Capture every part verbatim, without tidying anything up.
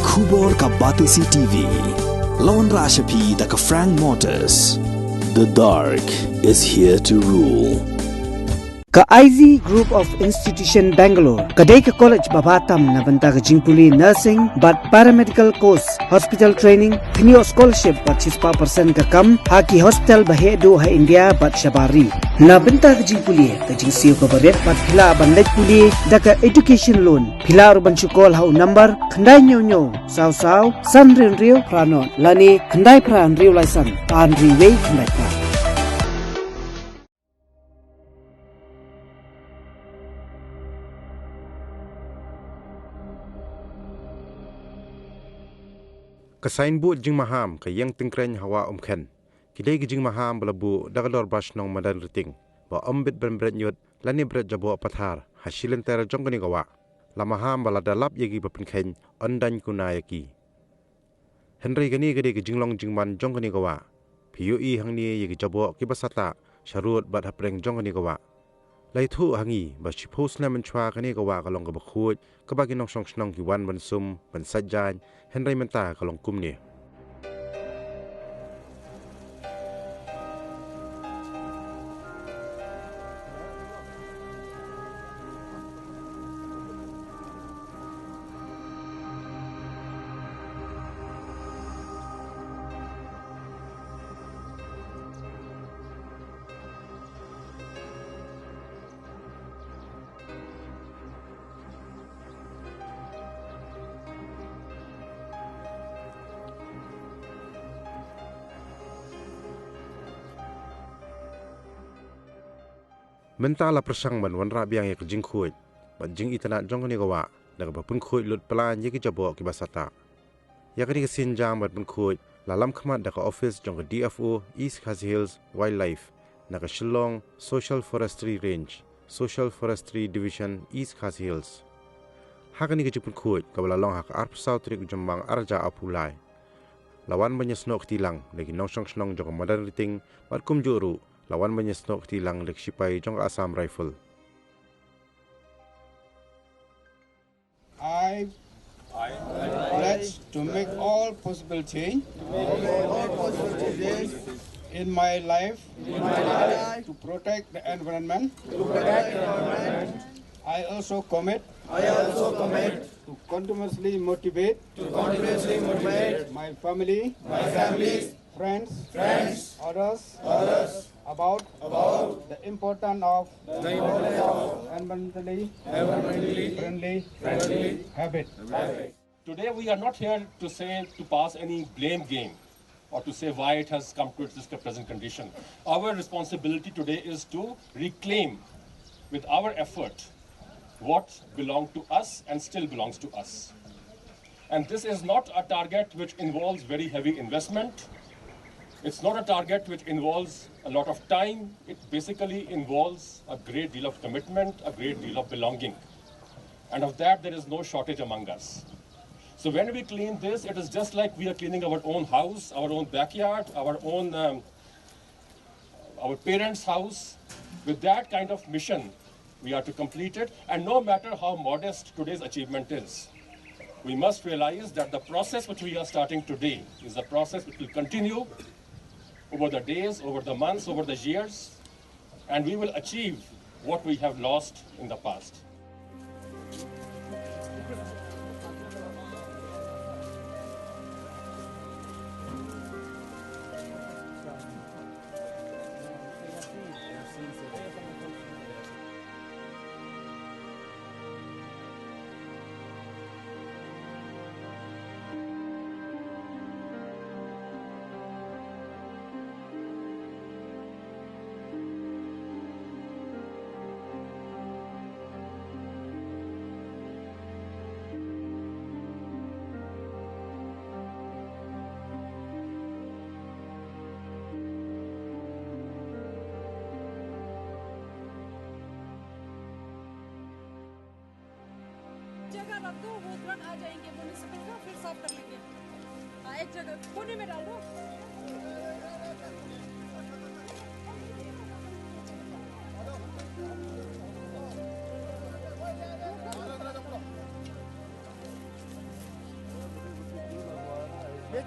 Khubor ka Batesi T V. La wanrah sha phi da ka Frank Motors. The dark is here to rule. Ka I Z Group of Institution Bangalore ka dei ka college ba bha tam na bynta ka jingpule nursing bad paramedical course, hospital training, kynnoh scholarship bad shispah percent ka kam ha ki hospital ba heh duh ha India bad shabar ri. Na bynta ka jingpule, ka jingsiew kaba rit bad phi lah ban leit pule da ka education loan. Phi lah ruh ban shu call ha u number khyndai hynñiew hynñiew saw saw san hynriew hynriew phra nought lane khyndai phra hynriew lai san ar hynriew wei khyndai phra. Ka signboard jingmaham ka ïeng tyngkreiñ ha Wah Umkhen. Ki dei ki jingmaham ba la buh da ka Dorbar Shnong Madan Riting ba ym bit ban bret ñiut lane bret jaboh pathar ha shi lynter jong kane ka wah. La maham ba lada lap ïa ki ba pynkheiñ, yn daiñ kuna ïa ki. Hynrei kane ka dei ka jinglong jingman jong kane ka wah. Phi ïohi hangne ïa ki jaboh kiba satah sharud bad hapdeng jong kane ka wah. La ïathuh ha ngi ba shiphew snem mynshuwa kane ka wah ka long kaba khuid, kaba ki nongshong shnong ki wan ban sum, ban sait jaiñ, hynrei mynta ka long kumne. Mynta la pyrshang ban wanrah biang ïa ka jingkhuid bad jingitynnad jong kane ka wah da kaba pynkhuid lut plan ïa ki jaboh kiba satah. Ïa kane ka sienjam ban pynkhuid la lam khmat da ka office jong ka D F O East Khasi Hills Wildlife na ka Shillong Social Forestry Range, Social Forestry Division, East Khasi Hills. Ha kane ka jingpynkhuid kaba la long ha ka arphew saw tarik u Jymmang arhajar arphew lai, la wan ban ïasnoh kti lang da ki nongshong shnong jong ka Madan Riting bad kumjuh ruh la wan ban ïasnoh kti lang da ki shipai jong ka Assam Rifle. I pledge to make all possible change in my life to protect the environment. I also commit to continuously motivate my family, friends, others about the importance of environmentally friendly habit. Today we are not here to say, to pass any blame game or to say why it has come to its present condition. Our responsibility today is to reclaim with our effort what belonged to us and still belongs to us. And this is not a target which involves very heavy investment. It's not a target which involves a lot of time. It basically involves a great deal of commitment, a great deal of belonging. And of that, there is no shortage among us. So when we clean this, it is just like we are cleaning our own house, our own backyard, our own, um, our parents' house. With that kind of mission, we are to complete it. And no matter how modest today's achievement is, we must realize that the process which we are starting today is a process which will continue over the days, over the months, over the years, and we will achieve what we have lost in the past. जगह रख दो, वो तुरंत आ जाएंगे म्युनिसिपल का, फिर साफ कर लेंगे। हाँ, एक जगह कोने में डाल दो। Ha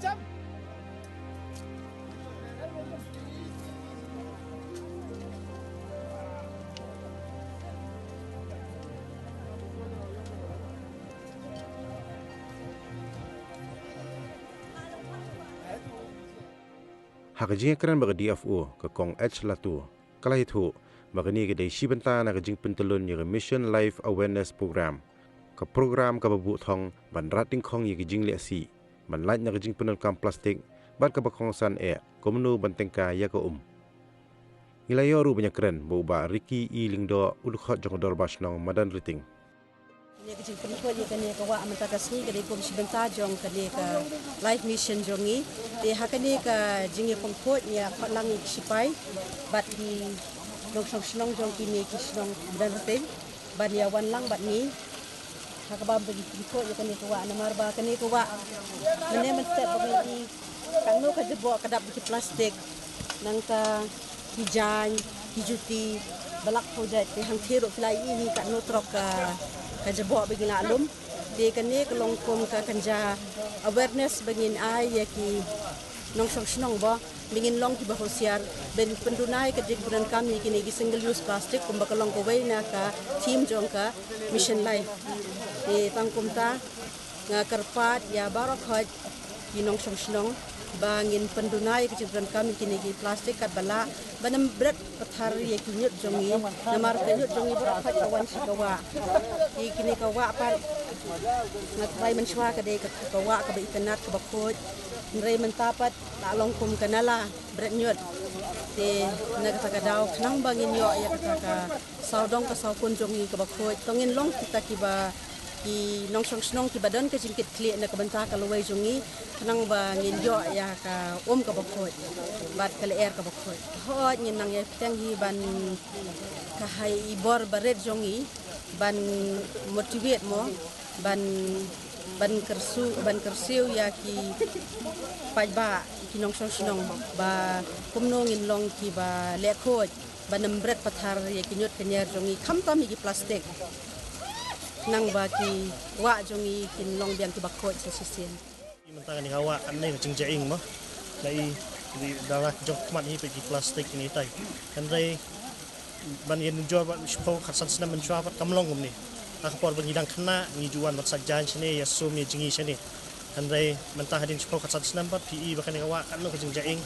ka jingïakren bad ka D F O, ka Kong H Latu, ka la ïathuh ba kane ka dei shi bynta na ka jingpyntyllun ïa ka Mission Life Awareness Program. Ka program kaba buh thong ban rat dyngkhong ïa ka jingleh sih, ban lait na ka jingpyndonkam plastik, bad kaba kongsan eh kumno ban tyngkai ïa ka um. Ngi la ïoh ruh ban ïakren bad u Bah Ricky E Lyngdoh, u dkhot jong ka Dorbar Shnong Madanrting. Kane ka jingpynkhuid ïa kane ka wah mynta ka sngi ka dei kum shi bynta jong kane ka Life Mission jong ngi. Te ha kane ka jingïapynkhuid ngi ïa khot lang ïa ki shipai bad ki nongshong shnong jong kine ki shnong Madanrting ban ïa wan lang bad ngi ha kaba ym pynpynkhuid ïa kane ka wah, namar ba kane ka wah mynne mynstep ba ngi i katno ka jaboh ka dap da ki plastik, nangta ki jaiñ, ki juti, ba la khuid. Te hangtei ruh phi la ïohi katno trok ka, ka jaboh ba ngi la lum. Te kane ka long kum ka kynja awareness ba ngin ai ïa ki nongshong shnong ba ngin long kiba husiar ban pynduna ïa ka jingpyndonkam ïa kine ki single use plastic, kumba ka long kawei na ka theme jong ka Mission Life. Te tang kumta nga kyrpad ïa baroh khoit ki nongshong shnong ba ngin pynduna ïa ka jingpyndonkam ïa kine ki plastic katba lah, ban ym bret pathar ïa ki ñiut jong ngi, namar ka ñiut jong ngi baroh khoit ka wan sha ka wah. Ïa kine ka wah pat nga tharai mynshuwa ka dei ka, ka wah kaba itynnad kaba khuid, hynrei mynta pat la long kum ka nala bret ñiut. Te na kata ka daw khnang ba ngin ïoh ïa kata ka sawdong ka sawkun jong ngi kaba khuid, to ngin long kita kiba, ki nongshong shnong kiba don ka jingkitkhlieh na ka bynta ka lawei jong ngi, khnang ba ngin ïoh ïa ka um kaba khuid bad ka lyer kaba khuid. Hooid, ngin nang ïa bteng hi ban, ka hai i bor barit jong ngi ban motivate mo, ban, ban kyrsiew, ban kyrsiew ïa ki paidbah, ki nongshong shnong ba kumno ngin long kiba leh khuid, ban ym bret pathar ïa ki ñiut ki ñier jong ngi, khamtam ïa ki plastik, khnang ba ki wah jong ngi kin long biang kiba khuid sa shisien. Mynta kane ka wah katne ka jingjia ing mo. La i, i da la jong khmat hi peit ki plastik kine tai. Hynrei ban ïanujor bad shiphew khatsan snem mynshuwa pat kam long kumne. Ha ka por ba ngi dang khynnah ngi ju wan ban sait jaiñ shane, ïa sum ïa jngi shane. Hynrei mynta hadien shiphew khatsan snem pat phi i ba kane ka wah katno ka jingjia ing.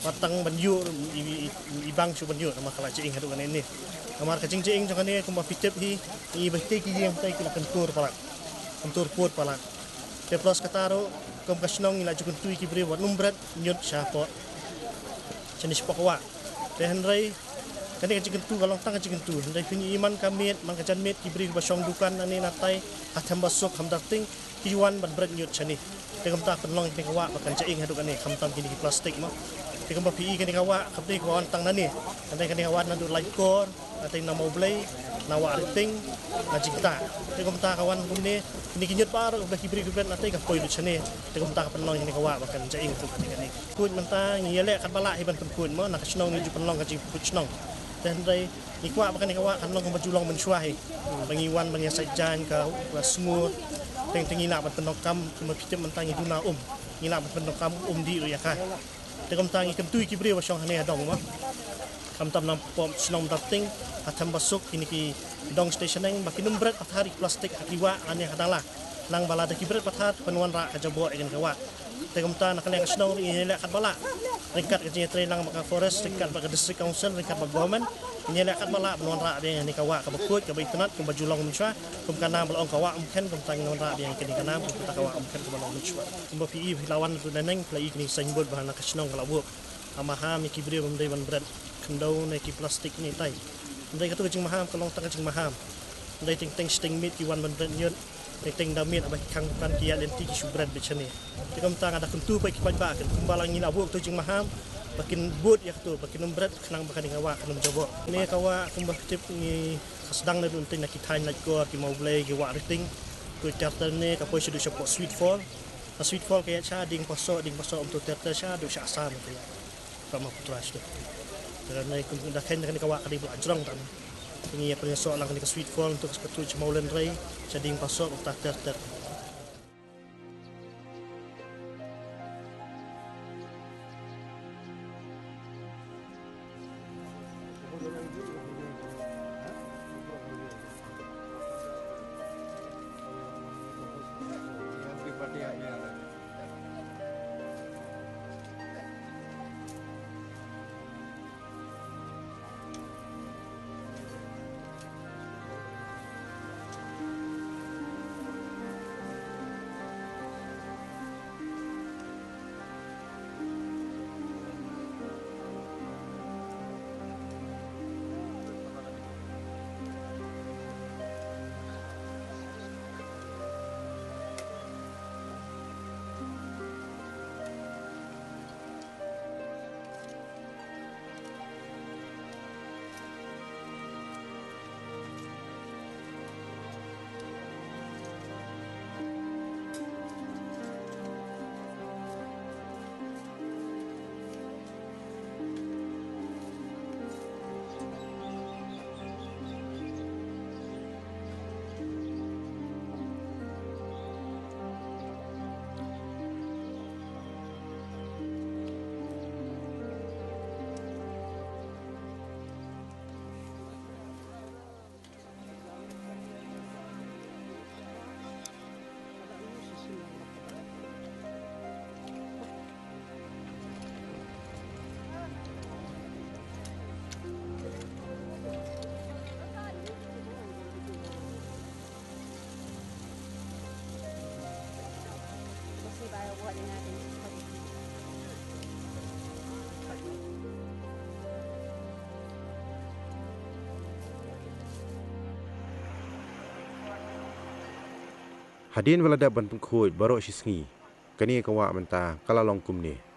Wat tang ban ïuh i, i, i bang shu ban ïuh namar ka la jia ing haduh kane ne. Namar ka jingjia ing jong kane kumba phi tip hi, ngi ba tei ki ïing tei ki la kyntur palat. Kyntur pud palat. Te plus kata ruh, kum ka shnong ngi la ju kyntu ïa ki briew wat nym bret ñiut shapoh, shane shapoh ka wah. Te hynrei kane ka jingkyntu ka long tang ka jingkyntu, hynrei phin ïohi man ka miet, man ka janmiet ki briew kiba shong dukan nangne natai ha Thembasuk, ha Madanrting, ki wan ban bret ñiut shane. Te kumta pynlong ïa kane ka wah ba kan jia ing haduh kane, khamtam kine ki plastik mo. Te kumba phi i kane ka wah kam dei kaba wan tang nangne, hynrei kane ka wah naduh Laitkor, na tei na Mawblei, na Wahriting, na Jingtah. Te kumta ka wan kumne, kine ki ñiut baroh ba ki briew ki bret na tei ka poi lut shane. Te kumta ka pynlong ïa kane ka wah ba kan jia ing haduh kane kane. Khuid mynta ngi ïaleh katba lah hi ban pynkhuid mo, na ka shnong ngi ju pynlong ka jingpynkhuid shnong. Te hynrei ngi kwah ba kane ka wah kan long kumba ju long mynshuwa hi. Ba ngi wan ban ïa sait jaiñ ka, ka sngur. Teng teng ngi lah ban pyndonkam, kumba phi tip mynta ngi duna um. Ngi lah ban pyndonkam um dih ruh ïa ka. Te kumta ngi kyntu ïa ki briew ba shong hangne ha dong mo, khamtam na poh shnong Madanrting, ha Thembasuk, kine ki dong shatei shaneng, ba kin nym bret pathar ïa ki plastik ha ki wah lane ha dala. Nang ba lada ki bret pathar, kan wanrah ka jaboh ïa kane ka wah. Te kumta na ka liang ka shnong ruh ngi ïaleh katba lah, ryngkat ka jingïatreilang bad ka forest, ryngkat bad ka district council, ryngkat bad government, ngi ïaleh katba lah ban wanrah biang ïa kane ka wah kaba khuid kaba itynnad kumba ju long mynshuwa. Kum ka nam ba la ong ka wah Umkhen, kumta ngin wanrah biang ïa kane ka nam, kum kata ka wah Umkhen kaba long mynshuwa. Kumba phi i, phi la wan tu naneng, phi la i kine ki signboard ba na ka shnong ka la buh, ka maham ïa ki briew ba ym dei ban bret khyndew ne ki plastik ne tai. Hynrei kato ka jingmaham ka long tang ka jingmaham. Hynrei teng teng shiteng miet ki wan ban bret ñiut, teng teng da miet haba ki khang dukan ki ïaid lynti ki shu bret beit shane. Te kumta nga da kyntu pat ïa ki paidbah kin, kumba la ngi la buh kato ka jingmaham, ba kin bud ïa kato, ba kin nym bret khnang ba kane ka wah kan nym jaboh. Kane ka wah kumba phi tip ngi ka sdang naduh nangtei na ki thaiñ Laitkor, ki Mawblei, ki Wahriting. Kato ter ter ne ka poi shaduh shapoh Sweet Fall. Na Sweet Fall ka ïaid sha Diengpasoh, Diengpasoh kumto ter ter shaduh sha Assam ka ïaid. Brahmaputra shaduh. Te kane kum da khein kane ka wah ka dei ba la jrong tang. Ngi ïa pynïasoh lang kane ka Sweet Fall, to ka sha Mawlynrei, sha Diengpasoh, kumta ter ter. Hadien ba la dep ban pynkhuid baroh shi sngi, kane ka wah mynta ka la long kumne.